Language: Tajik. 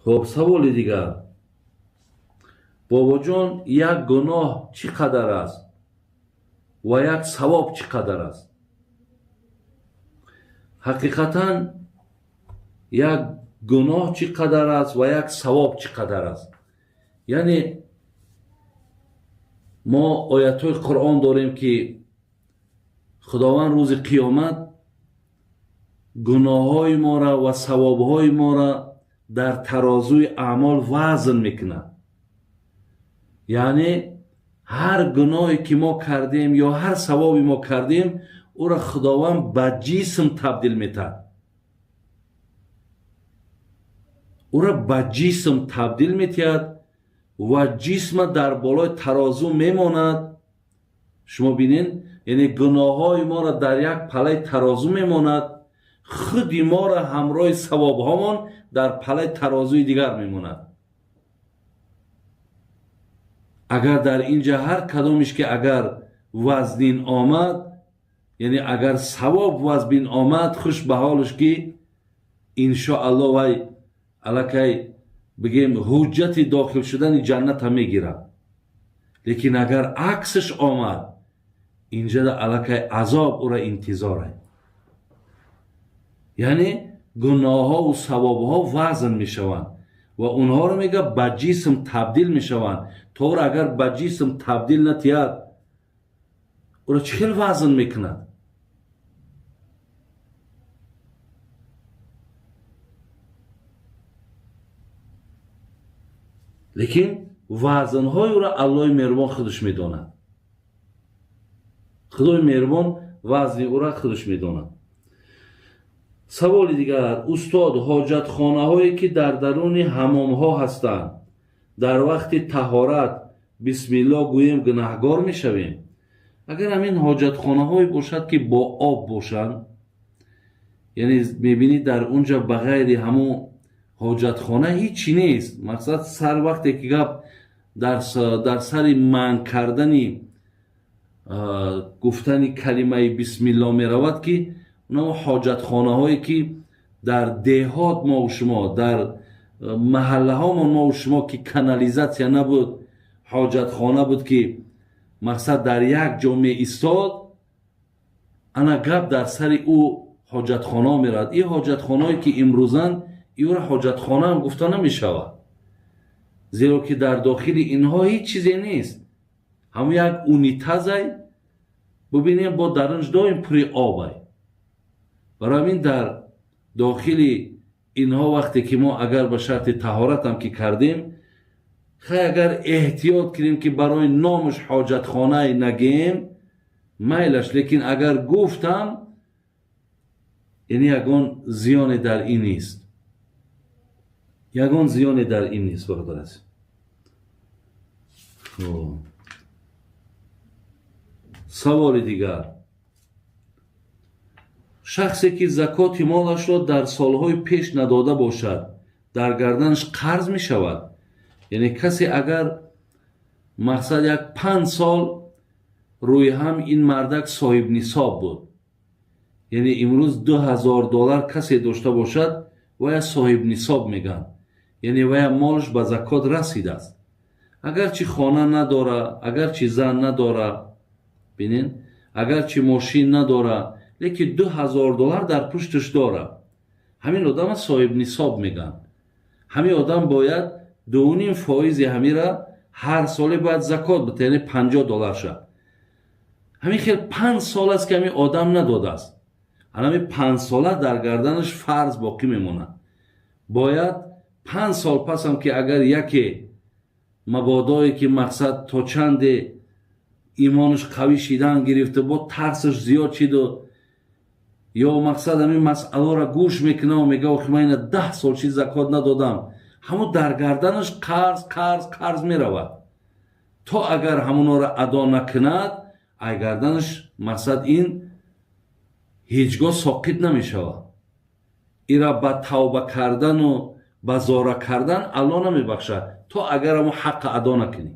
Хуб, саволи дигар. Бобоҷон, як гуноҳ чӣ қадар аст ва як савоб чӣ қадар аст? Ҳақиқатан як гуноҳ чӣ қадар аст ва як савоб чӣ қадар аст? Яъне мо оятҳои Қуръон дорем, ки Худованд рӯзи қиёмат гуноҳҳои моро ва савобҳои моро дар тарозуи аъмол вазн мекунад. Яъне ҳар гуноҳе ки мо кардем ё ҳар савоби мо кардем, ӯро Худованд ба ҷисм табдил метаҳад. Ӯро ба ҷисм табдил метиҳад ва ҷисма дар болои тарозу мемонад. Шумо бинед, яъне гуноҳҳои моро дар як палаи тарозу мемонад, худи моро ҳамроҳи савобҳомон дар палаи тарозуи дигар мемонад. Агар дар инҷа ҳар кадомиш ки агар вазнин омад, яъне агар савоб вазнин омад, хуш ба ҳолаш ки иншоалло вай аллакай бигем ҳуҷҷати дохил шудани ҷанната мегирад. Лекин агар аксаш омад, инҷада аллакай азоб ӯра интизор аст. Яъне гуноҳҳову савобҳо вазн мешаванд ва онҳоро мега ба ҷисм табдил мешаванд. То ӯро агар ба ҷисм табдил натиҳад, ӯро чӣ хел вазн мекунад? Лекин вазнҳои ӯро Аллоҳи меҳрубон худаш медонад. Худои меҳрубон вазни ӯро худаш медонад. Саволи дигар. Устод, ҳоҷатхонаҳое ки дар даруни ҳамомҳо ҳастанд, дар вақти таҳорат бисмилло гӯем гунаҳгор мешавем? Агар ҳамин ҳоҷатхонаҳое бошад ки бо об бошанд, яъне мебинӣ дар унҷа ба ғайри ҳамон ҳоҷатхона ҳичи нест. Мақсад сар вақте ки гап дар сари манъ кардани гуфтани калимаи бисмилло меравад, ки онамо ҳоҷатхонаҳое ки дар деҳот мову шумо, дар маҳаллаҳомон мову шумо ки канализатсия набуд, ҳоҷатхона буд ки мақсад дар як ҷо меистод, ана гап дар сари ӯ ҳоҷатхонаҳо меравад. Ин ҳоҷатхонаҳое ки имрӯзанд, иёро ҳоҷатхона ҳам гуфта намешавад, зеро ки дар дохили инҳо ҳеҷ чизе нест. Ҳамон як унитазай бубинем, бо дарунш доим пури обай. Барои ҳамин дар дохили инҳо вақте ки мо агар ба шарти таҳоратам ки кардем, хай агар эҳтиёт кунем ки барои номаш ҳоҷатхонае нагем, майлаш, лекин агар гуфтам, яъне ягон зиёне дар ин нест. Ягон зиёне дар ин нест, бародар азиз. Хуб. Саволи дигар. Шахсе ки закоти молашро дар солҳои пеш надода бошад, дар гарданаш қарз мешавад? Яъне касе агар мақсад як 5 сол рӯи ҳам ин мардак соҳибнисоб буд, яъне имрӯз 2000 доллар касе дошта бошад, вая соҳибнисоб мегӯянд, яъне вая молаш ба закот расидааст. Агарчи хона надора, агарчи зан надора, бинен, агарчи мошин надора, лекин 2000 доллар дар пушташ дора. Ҳамин одама соҳибнисоб мегӯянд. Ҳамин одам бояд 2.5% ҳамира ҳар соле бояд закот битад, яъне 50 доллар шавад. Ҳамин хел 5 сол аст ки ҳамин одам надодааст. Ҳамин 5 сола дар гарданаш фарз боқӣ мемонад. Бояд 5 сол пасам ки агар яке мабодое ки мақсад то чанде имонаш қавӣ шидан гирифта, бо тарсаш зиёд шиду ё мақсад ҳамин масъаларо гӯш мекунад ва мегӯяд, охи ман ина 10 сол чи закот надодам, ҳамун дар гарданаш қарз, қарз, қарз меравад. То агар ҳамонро адо накунад, ай гарданаш мақсад ин ҳеҷ гоҳ соқит намешавад. Ира ба тавба кардану ба зора кардан Аллоҳ намебахшад, то агар ҳамон ҳаққа адо накунӣ.